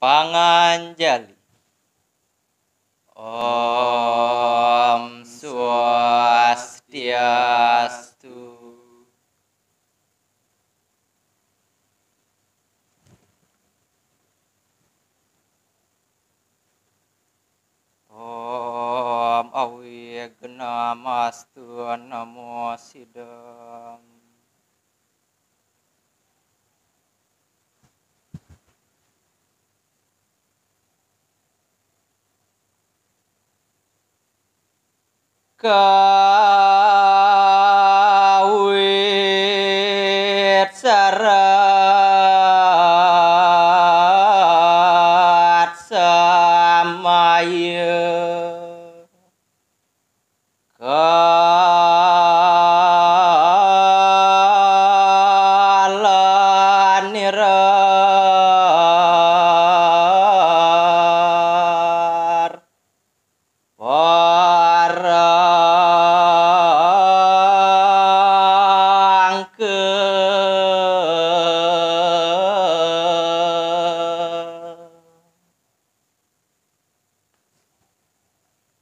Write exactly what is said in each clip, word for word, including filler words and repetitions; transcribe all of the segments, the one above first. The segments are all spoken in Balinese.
Panganjali. Om Swastiastu. Om Awighnamastu Namo Siddham. Kawit sarat samaya kala nirar parangka.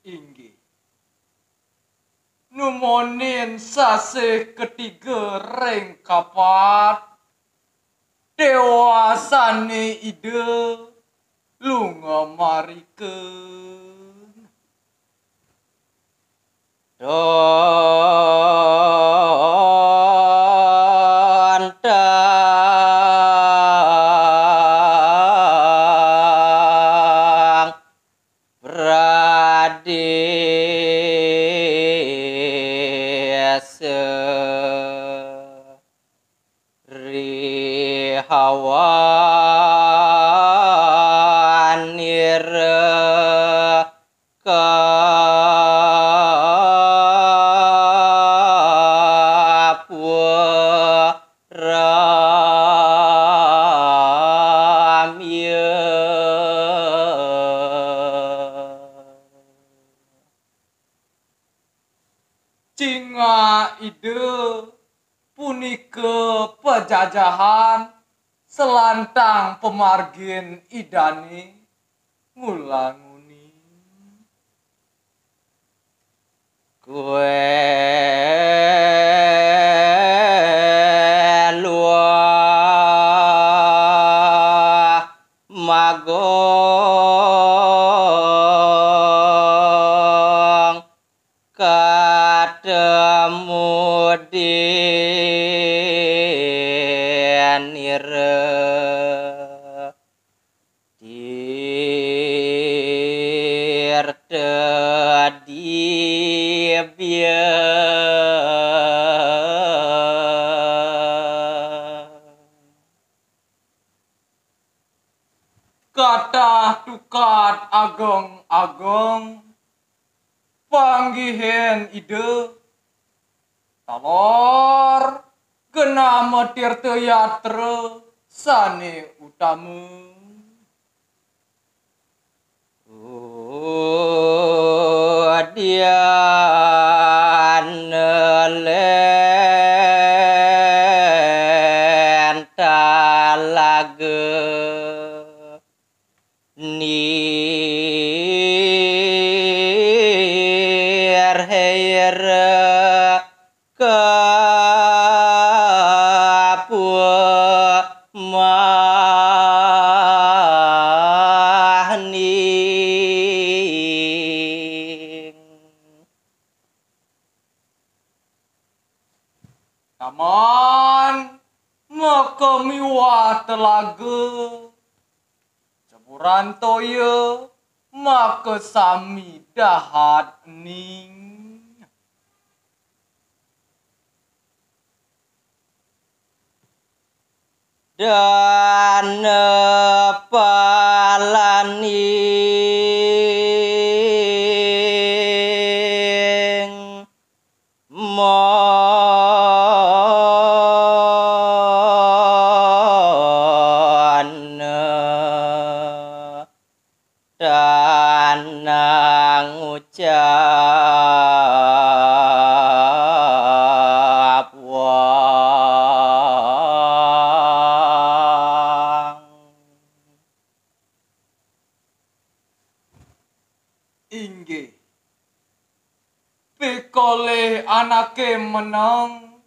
Inggih. Numunin sasih ketiga ring kapat, déwa sané Ida lunga marika. Tontang pradésa rihawanira kapuramya. Cingak Ida punika pajajahan salantang pamargin Idané ngulanguni. Kué luah magung katemudinira tirta dibya. Katah tukad agung-agung panggihin Ida, taler genama tirta yatra sané utama. Udiana len talaga nirhera kapamahning. Taman makamiwah telaga, ceburan toya makasami dahat ning. Dana palaning mona tanang ngucap wang. Inggih. Pikolih anaké meneng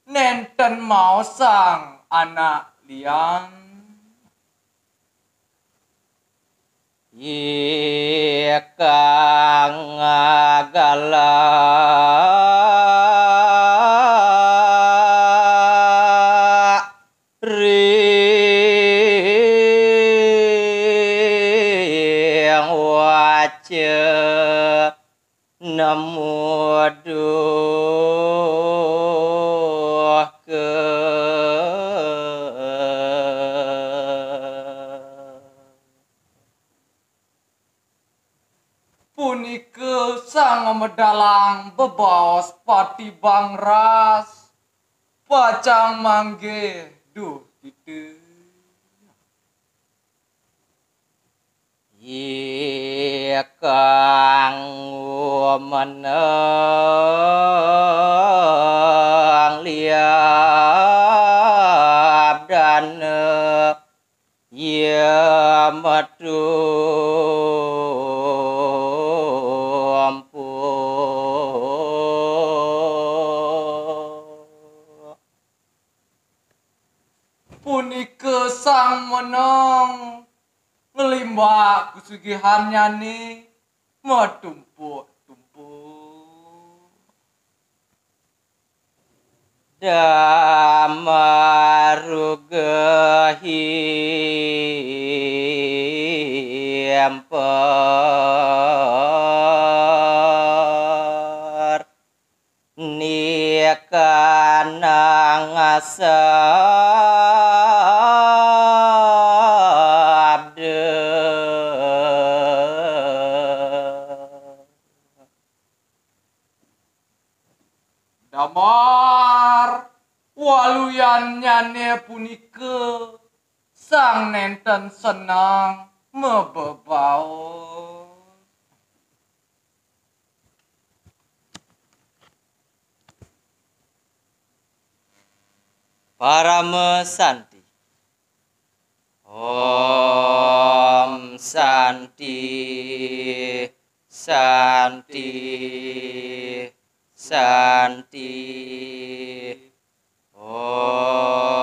nénten maosang anak lian. Ikang galak ring waca nemuduhkeun. Punika sang medalang bebaos patibang ras, pacang manggih duh kita. Ikang meneng liab dana ya matumpuh. Punika sang meneng nglimbak kasugihannyane matumpuk-tumpuk. Damaruga himpar nikanang sabda. Damar waluyannyane punika sang nenten seneng mabebaos. Parama Santi. Om Santi, Santi, Santi. Om